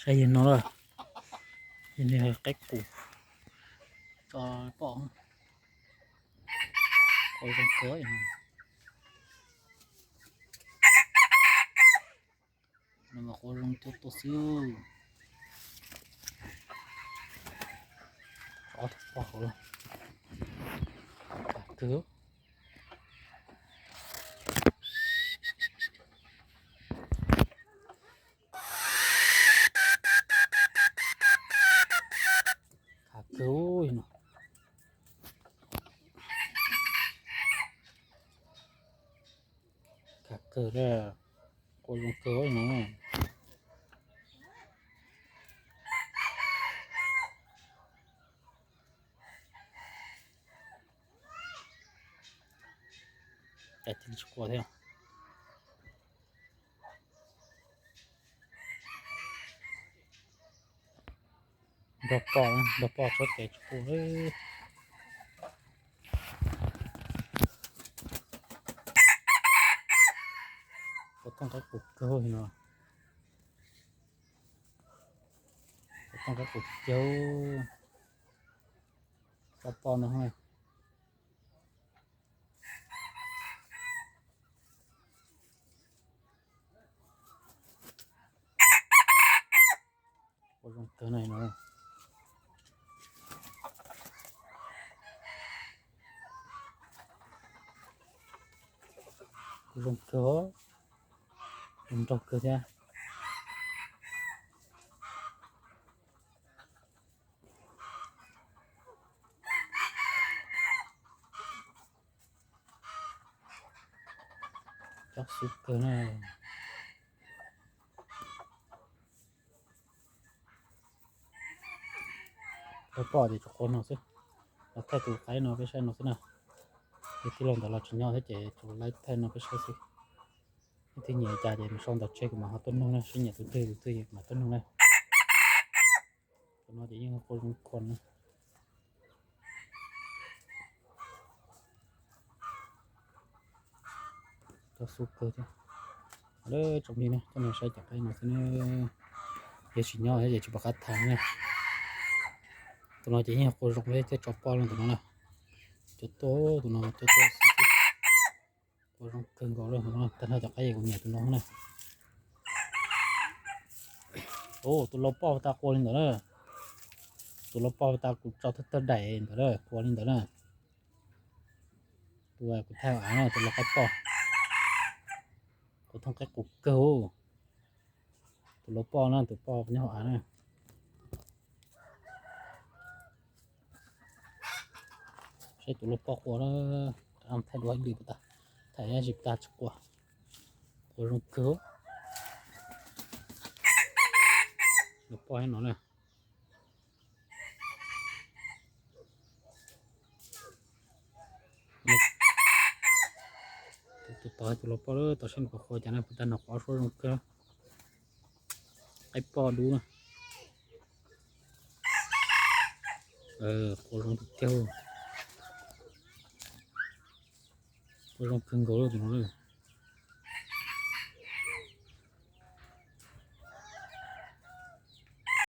Qaib yog no lawm, yog qaib qus tso poj, qua zoo kawg. No mas qua zoo kawg tuaj xwb. Ob tug poj hauv los kawg. Khav kawg no. Khav kawg, qua zoo kawg no. Cas tsis qua thiab. Nrog poj, nrog poj tsob tes tsis qua. Ua thooj qaib qus kawg no. Ua thooj qaib qus tiag tiag. Tso poj no. Qua zoo kawg no. Qua zoo kawg, nrog kawg thiab. Cov xub kawg na. Lawv poj ces tsuas qua no xwb. Lawv thaij tus qaib no peb saib no xwb na. Yog tij laug ntawd los tsis nyob thiab ces tsuas lawv thaij no peb saib xwb. Leej twg nyiam cas ces mus sau ntawv tseg kuv mam ho tuaj nug na, sib nyiam tus twg tus twg ces kuv mam tuaj nug na. Tus no ces yeej qua zoo kawg na. Cov xub kawg thiab. Lawv tsoom phooj ywg na, coj nej saib cov qaib no xwb na. Yog tsis nyob thiab ces tsis pom qab tham na. Tus no ces yeej qua zoo thiab thiaj tso poj lawm tus no na. Cov tuaj, tus no cov tuaj xwb xwb. Qua zoo kawg nkaus lawm no. Tag nrho cov qaib kuv nyiam tus no na. Tus lau poj tas qua li ntawd na. Tus lau poj tas kuv tso thawj thawj daim ntawd na, qua li ntawd na. Tus kuv thaij hauv av na, tus lau qaib poj. Qua thooj qaib qus kawg. Tus lau poj na, tus poj nyob hauv av na. Saib tus lau poj qua na. Thaij duab ib lwm puas tag, thaij ib lwm puas tag tsis qua. Qua zoo kawg. Lau poj no na. Tus tod tus lau poj, tau saib nws puas qua cas na, puas tag no qhov suab zoo kawg. Qaib poj dub na. Qua zoo tiag tiag. Qua zoo kawg nkaus tus no.